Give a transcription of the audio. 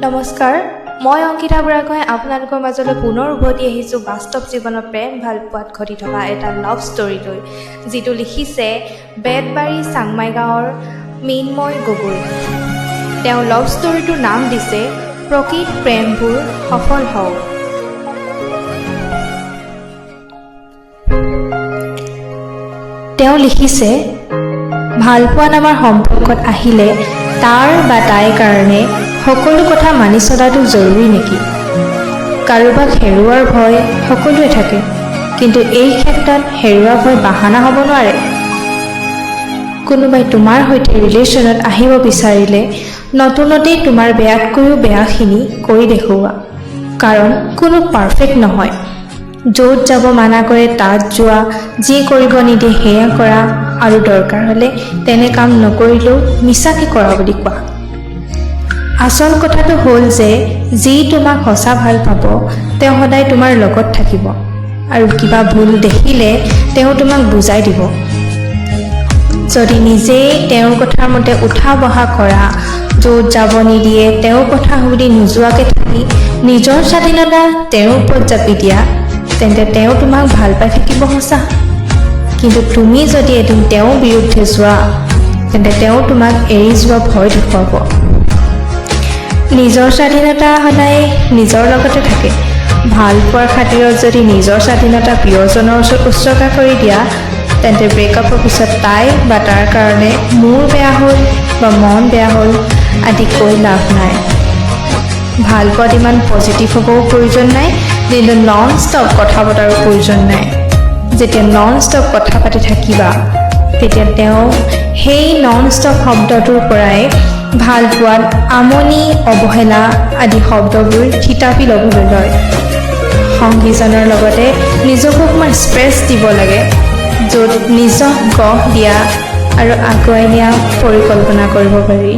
নমস্কাৰ, মই অংকিতা বুঢ়াগোহাঁই আপোনালোকৰ মাজলৈ পুনৰ উভতি আহিছোঁ বাস্তৱ জীৱনৰ প্ৰেম ভালপোৱাত ঘটি থকা এটা লাভ ষ্টৰী লৈ, যিটো লিখিছে বেতবাৰী চাংমাই গাঁৱৰ মৃন্ময় গগৈ। তেওঁ লাভ ষ্টৰীটোৰ নাম দিছে প্ৰকৃত প্ৰেমবোৰ সফল হওক। তেওঁ লিখিছে, ভালপোৱা নামৰ সম্পৰ্কত আহিলে তাৰ বা তাইৰ কাৰণে সকলো কথা মানি চলাটো জৰুৰী নেকি? কাৰোবাক হেৰুৱাৰ ভয় সকলোৱে থাকে, কিন্তু এই ক্ষেত্ৰত হেৰুৱা ভয় বাহানা হ'ব নোৱাৰে। কোনোবাই তোমাৰ সৈতে ৰিলেশ্যনত আহিব বিচাৰিলে নতুনতেই তোমাৰ বেয়াতকৈও বেয়াখিনি কৰি দেখুওৱা, কাৰণ কোনো পাৰফেক্ট নহয়। য'ত যাব মানা কৰে তাত যোৱা, যি কৰিব নিদিয়ে সেয়া কৰা, আৰু দৰকাৰ হ'লে তেনে কাম নকৰিলেও মিছাকৈ কৰা বুলি কোৱা। আচল কথাটো হ'ল যে যি তোমাক সঁচা ভাল পাব তেওঁ সদায় তোমাৰ লগত থাকিব, আৰু কিবা ভুল দেখিলে তেওঁ তোমাক বুজাই দিব। যদি নিজেই তেওঁৰ কথাৰ মতে উঠা বহা কৰা, য'ত যাব নিদিয়ে তেওঁৰ কথা সুধি নোযোৱাকৈ থাকি নিজৰ স্বাধীনতা তেওঁৰ ওপৰত জাপি দিয়া, তেন্তে তেওঁ তোমাক ভাল পাই থাকিব সঁচা, কিন্তু তুমি যদি এদিন তেওঁৰ বিৰুদ্ধে যোৱা, তেন্তে তেওঁ তোমাক এৰি যোৱা ভয় দেখুৱাব। নিজৰ স্বাধীনতা সদায় নিজৰ লগতে থাকে। ভাল পোৱাৰ খাতিৰত যদি নিজৰ স্বাধীনতা প্ৰিয়জনৰ ওচৰত উৎসৰ্গা কৰি দিয়া, তেন্তে ব্ৰেকআপৰ পিছত তাই বা তাৰ কাৰণে মোৰ বেয়া হ'ল বা মন বেয়া হ'ল আদি কৈ লাভ নাই। ভাল পোৱাত ইমান পজিটিভ হ'বও প্ৰয়োজন নাই, কিন্তু নন ষ্টপ কথা পতাৰো প্ৰয়োজন নাই। যেতিয়া নন ষ্টপ কথা পাতি থাকিবা, তেতিয়া তেওঁ সেই নন ষ্টপ শব্দটোৰ পৰাই ভাল পোৱাত আমনি, অৱহেলা আদি শব্দবোৰ থিতাপি ল'বলৈ লয়। সংগীজনৰ লগতে নিজকো অকণমান স্পেচ দিব লাগে, য'ত নিজক গঢ় দিয়া আৰু আগুৱাই নিয়া পৰিকল্পনা কৰিব পাৰি।